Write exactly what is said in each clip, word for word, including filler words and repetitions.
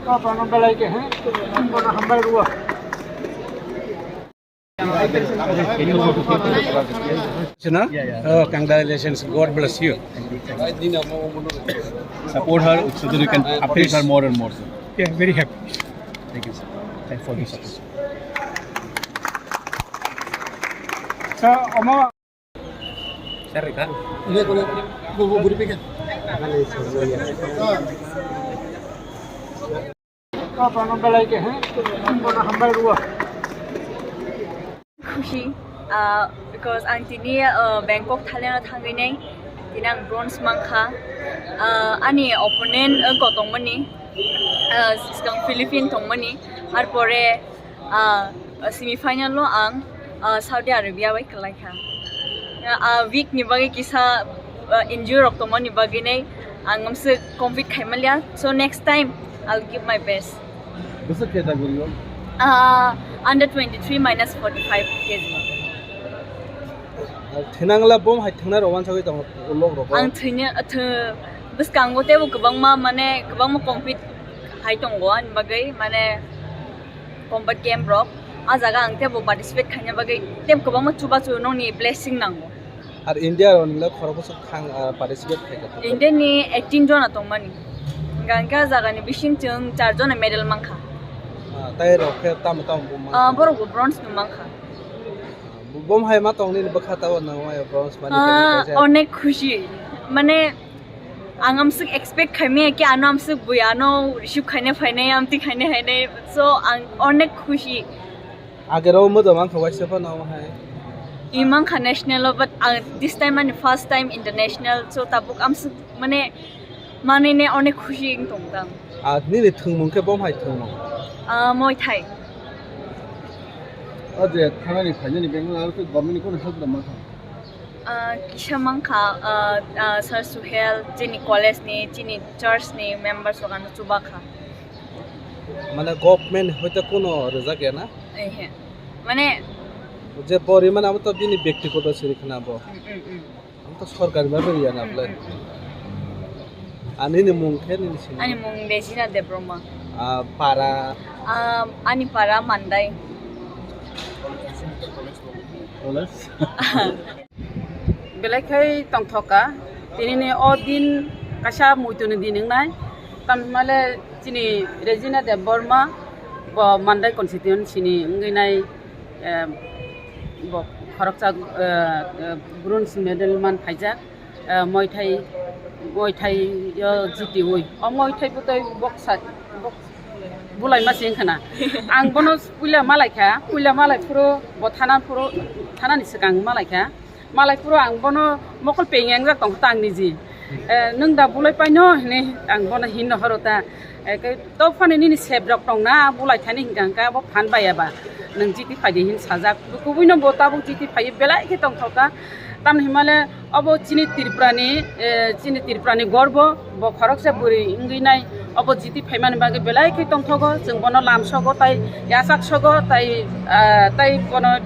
Apa nang belai ke, he? Kono hambai ruwa. Sina? Oh, congratulations. God bless you. Support her so that you can appreciate her more and more, sir. Yeah, very happy. Thank you, sir. Thanks for this. Sir, omo Sir, Rika. Ini, ini, ini. Bu, bu, bu, dipikir. Apa nang belai ke, he? Kono hambai ruwa. Khushi, ah, because ang tini, ah, Bangkok, Thailand o thangwi nai, tini ang bronze mankha. Ah, ani opponent, ah, wngkok tongmani, ah, swkang Philippine tongmani, arpore, ah, semi final o ang, ah, Saudi Arabia bai kwlaikha. Ah, week ni bagwi kisa, ah, injury rok tongmani bagwi nai ang amswk compete khaimaliya. So next time I'll give my best. Bwswk category o? Ah, under twenty-three minus forty-five K G. Thinangla bom hai thingnai rok wansagwi tongo ulok rok. Ang thwini, thw-, bwskango teibo kwbangma, mane, kwbangma compete hai tongo ani bagwi, mane, combat game rok. A jaga ang teibo participate khaina bagwi tei kwbangma chubachu nokni blessing nango. Ar India rok ni le khoroksa thang, ah, participate khai kha. India ni eighteen jona tongmani. Hingka hingke a jaga ni bising chwng char jona medal mankha. Ah, tai rok khe tamo tamo bo mankha? Ah, borok bo bronze no mankha. Bo, bom hai ma tong nini bwkha tabo nang mai bronze mani Ah, kaisa. Onek khushi. Mane, ang amswk expect khaimaya ki ano amswk bui ano receive khaina phainai, amtwi khaina phainai. So, ang onek khushi. Agero modo mankha waisa phano hai. I mankha national o, but ang this time ani first time international. So, tabuk amswk mane manwi ne onek khushi wng tong tang. Ah, nini thwngmung khe bom hai thwngmung? Ah, Muay Thai. O je thanani phainani Bangalore aro khe government ni kono help rwma kha? Ah, kisa mankha, ah, ah, Sir Suhel, chini college ni, chini church ni members rok ano chuba kha. Mane government hoite kono rwjak ya na? Ehe. Mane Je bo rimani amo to bini bektigoto siri khna bo. Mm, mm, mm. Ang to sorkari ma beri ya na Mm, ble. Mm, mm. Ani ni mung khe nini sini? Ani mung Regina Debroma. Ah, para? Ah, ani para Mandai. College? Belai khai tongthoka. Tini ni o din kaisa muitu ni din wngnai. Tamhimale chini Regina Debbarma bo Mandai constituency ni wngwi nai. Em, bo khoroksa, eh, eh, bronze medal man phaijak, eh, Muay Thai, Muay Thai o jitiwi. O Muay Thai bwtwi boksa, bok-, bulaima se wngkha na. Ang bono puila malaikha, puila malai phuru bo thana phuru, thanani swkang malaikha. Malai phuru ang bono mokol peng yang jak tong tang niji. Eh, nwng da bulai paino hinwi ang bono hinno horo ta. Eh, ke to phani nini sep rok tong na bulai thani hinka hinka bo phan baya ba. Nwng jiti phaidi hin sajak. Kubui no bo tabuk jiti phai belai khe tong thok ta. Tamni himale obo chini Tripura ni, eh, chini Tripura ni gorbo, bo khoroksa bwrwi wngwi nai. Obo jiti phaimani bagwi belai khe tongthogo, chwng bono lam sogo tai yachak sogo tai, ah, tai bono,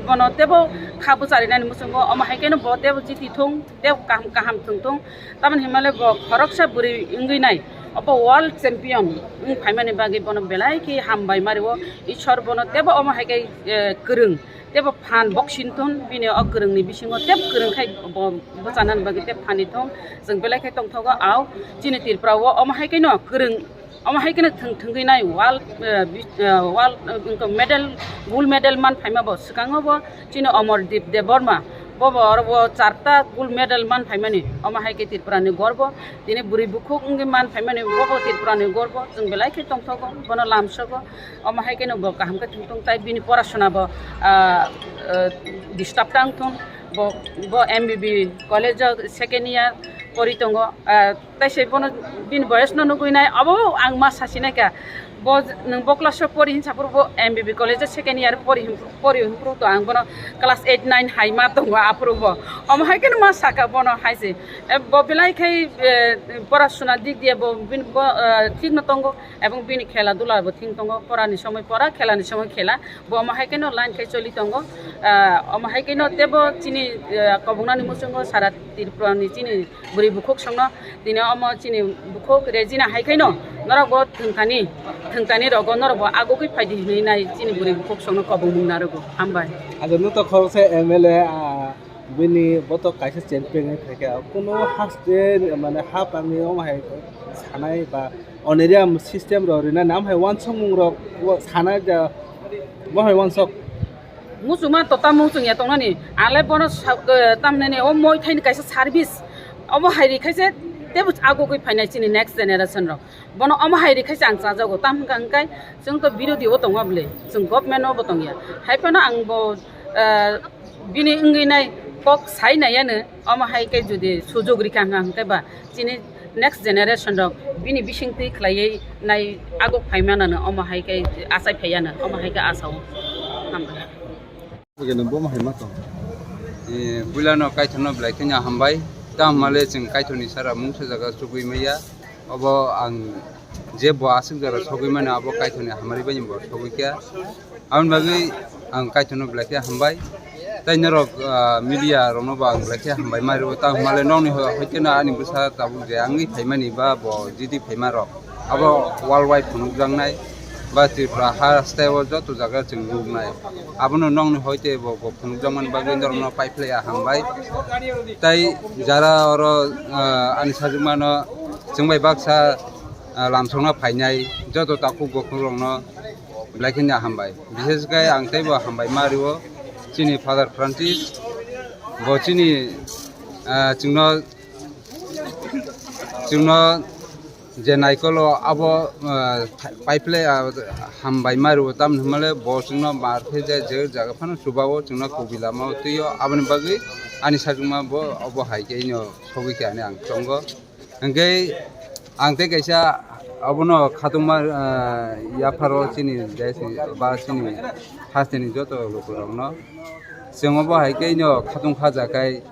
bono tebo kha bwcharinani muchungo, omo hai kheno bo tebo jiti thung, tebo kaham kaham thung thung. Tamoni hinmale bo khoroksa bwrwi wngwi nai, obo world champion wng phaimani bagwi bono belai khe hambai mario, Ishwar bono tebo omo hai khe, eh, kwrwng. Tebo phan boxing thun bini o kwrwngni bisingo teb kwrwng khai bo bwchanani bagwi teb phani thung. Chwng belai khai tongthogo au chini Tripura o omo hai khe no kwrwng, omo hai khe no thwng thwngwi nai world, eh, bis-, eh, world, eh, wngkha medal, gold medal man phaima bo swkango bo chini Amardeep Debbarma bo bo oro bo charta gold medal man phaimani omo hai khe Tripura ni gorbo tini bwrwi bukhuk wngwi man phaimani bo bo Tripura ni gorbo chwng belai khe tongthogo bono lamsogo. Omo hai kheno bo kaham khe thung thung tai bini porasona bo, ah, ah, disturb tang thung. Bo, bo M B B college o second year pori tongo. Ah, tai se bono bini boyes no nugui nai abo ang ma sasi nai kha. Bo nwng bo class o pori hinsa phuru bo M B B college o second year pori hin-, pori hinphuru to ang bono class eight nine hai ma tongo aphuru bo. Omo hai kheno ma saka bono hai se. E, bo belai khai, e, pora suna dik diye bo bin bo, e, thik no tongo ebong bini khela dula bo thik tongo. Pora ni somoi pora, khela ni somoi khela. Bo omo hai kheno line khai choli tongo. E, omo hai kheno tebo chini, e, kobongnani muchungo sara Tripura ni chini bwrwi bukhuk songno tini omo chini bukhuk Regina hai khaino norok bo thwngthani, thwngthani rogo norok bo agugwi phaidi hinwi nai chini bwrwi bukhuk songno kobongmung narogo. Hambai. Ajo nuto khoroksa M L A, ah, bini boto kaisa champion wngwi phaikha. Kuno haste mane hapangni omo hai sanai ba oniriya system rok rina nam hai wansukmung rok sanai ja bo hai wansuk. Muchungma to tamo muchung ya tongnani, ale bono sa-, eh, tamnani o moi thaini kaisa service, omo hai ri khaise tebo agugwi phainai chini next generation rok. Bono omo hai ri khaise ang chajago, tam hwnkha hwnkhe chwng to birodhi o tongo bwle, chwng government o bo tongya. Hai phano ang bo, eh, bini wngwi nai kok sai nai yano, omo hai khe jodi sujug rikha hwnkha hwnkhe ba chini next generation rok bini bisingtwi khlaiwi nai aguk phaimanano omo hai khe achai phaiano omo hai khe asao. Hambai. Bwkhe nwng bomo hai ma tong? Eh, puilano Kaitorno belai kheno hambai. Tamo hwnmale chwng Kaitorni sara mungsa jaga chugui maya. Obo ang je bo aswk jora sogwi mani abo Kaitorni hamari bai bo sogwi kha. Aboni bagwi ang Kaitorno belai khe hambai. Tai norok, ah, media rokno bo ang belai khe hambai ma rwo. Tamo hwnmale nokni ho-, hoikeno ani bwsa tabuk je wngwi phaimani ba bo jiti phaima rok. Abo worldwide phunukjaknai ba Tripura hasteo joto jaga chwng nuknai. Abono nokni hoite bo, bo phunukjakmani bagwi norokno paiphlaiya hambai. Tai jara oro, ah, ani sajwkmano chwng bai baksa, ah, lamsokna phainai joto takhuk bokhukrokno belai kheno hambai. Bishesh khe ang teibo hambai ma rwo chini Father Francis, bo chini, ah, chwngno Chwngno je naikolo abo, ah, paiphlai, ah, hambai ma rwo, tamni hwnmale bo chwngno mar khe je, je jaga phano chubao chwngno kubui lama o twio, aboni bagwi ani sajwkma bo obo hai khe ino sogwi khe ani ang tongo. Hwnkhe ang tei kaisa abono khatungma, ah, yapharo chini desh ni ba chini hasteni joto lukurokno. Chwng obo hai khe ino khatung khaja khai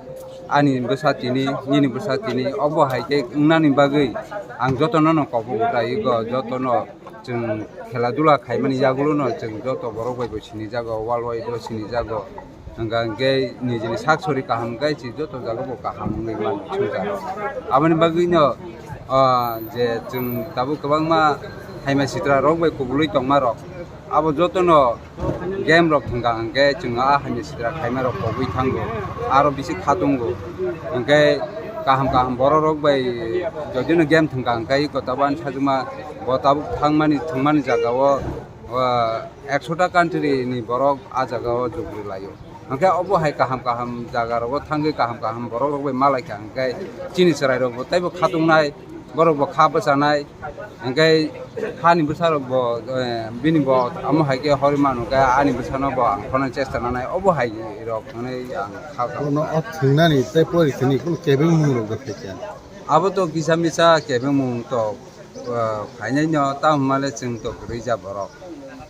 ani bwsa tini, nini bwsa tini, obo hai khe wngnani bagwi ang jotono no kobok rwdi, jotono chwng khela dula khaimani yagulo no chwng joto borok bai bo sinijago, world wide o sinijago. Hwnkha hwnkhe nijini sak sori kaham khai se joto jaga bo kaham wngwi mano swngcharo. Aboni bagwi no, ah, je chwng tabuk kwbangma haima sitra rok bai kubulwi tongma rok, abo jotono game rok thwngkha hwnkhe chwng a hamya sitra khaima rok kobwi thango, aro bisi khatungo. Hwnkhe kaham kaham borok rok bai jodino game thwngkha hwnkhe iko tabuk ani sajwkma bo tabuk thangmani thwngmani jagao, o, ekshota country ni borok a jagao jugri laio. Hwnkhe obo hai kaham kaham jaga rogo thangwi kaham kaham borok rok bai malaikha hwnkhe chini chwrai rok bo teibo khatungnai, borok bo kha bwchanai. Hwnkhe hani bwsarok bo, eh, bini bo amo hai khe hori manu khe ani bwsano bo ang khonani chesta nanai, obo hai rok hwnwi ang kha kha. Bono o thwngnani tei pori thwngni kunu kebeng mung rok bo phaikha. Abo to kisa misa kebeng mung to, eh, phainai no, tamo hwnmale chwng to kwrwi ja borok.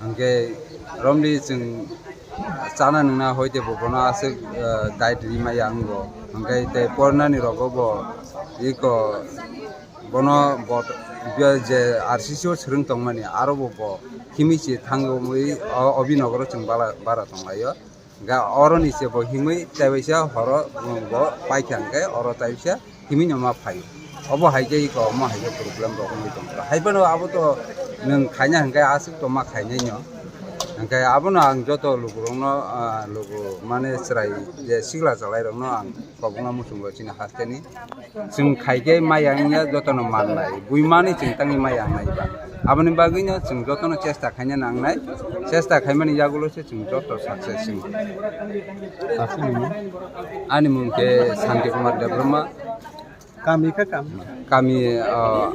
Hwnkhe romli chwng chana nwngna hoite bo bono aswk, eh, diet ri maya wngo. Hwnkhe tei pornani rogo bo iko bono bot-, je R C C o swrwng tongmani, aro bo bo himwi se thangwi o Abhinagaro chwng bala-, bara tonglaio. Ga oroni se bo himwi taibaisa horo bo paikha hwnkhe oro taibaisa himwi no ma phaio. Obo hai khe iko omo hai khe problem rok wngwi tongkha. Hai phano abo to nwng khaina hwnkhe aswk to ma khainai no. Hwnkhe abono ang joto lukurokno, ah, luku mane chwrai je sikla chwlairokno ang kobokna muchungo chini hasteni. Chwng khai khe maya wngya jotono mannai. Buimani chwng tangwi maya wngnai ba. Aboni bagwino chwng jotono chesta khaina nangnai. Chesta khaimani yagulo se chwng joto success wng. Aswk nini? Ani mung khe Santi Kumar Debbarma. Kami kha kami? Kami, ah,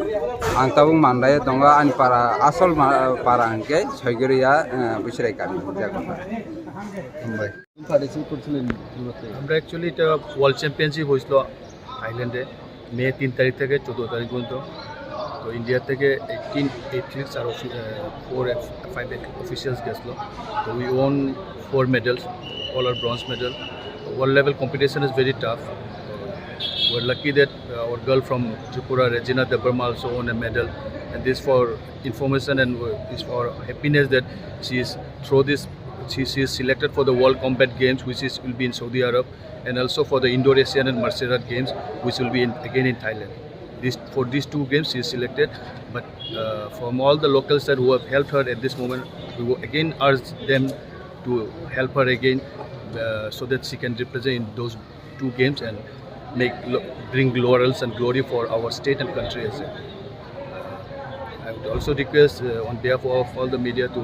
ang tabuk Mandai o tongo, ani para, asol ma-, para hwnkhe Soigoriya, ah, Bwsrai kami. Hambai. আমরা অ্যাকচুয়ালি এটা world championship হয়েছিল থাইল্যান্ডে মে তিন তারিখ থেকে চোদ্দ তারিখ পর্যন্ত। তো ইন্ডিয়া থেকে এইটিন অ্যাথলিটস আর ফোর ফাইভ অফিসিয়ালস গেছিল। তো we won four medals, all are bronze medal. World level competition is very tough. We're lucky that uh, our girl from Tripura, Regina Debbarma, also won a medal. And this for information and uh, is for happiness that she is through this. She, she is selected for the World Combat Games, which is will be in Saudi Arab, and also for the Indoor Asian and Martial Art Games, which will be in, again in Thailand. This for these two games she is selected. But uh, from all the locals that who have helped her at this moment, we will again urge them to help her again uh, so that she can represent in those two games and make lo- bring laurels and glory for our state and country as well. Uh, I would also request uh, on behalf of all the media to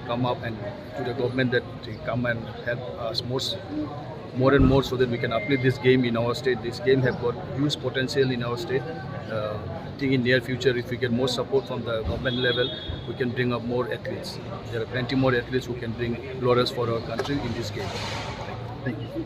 come up and to the government that they come and help us more, s- more and more so that we can uplift this game in our state. This game have got huge potential in our state. Uh, I think in near future, if we get more support from the government level, we can bring up more athletes. There are plenty more athletes who can bring laurels for our country in this game. Thank you.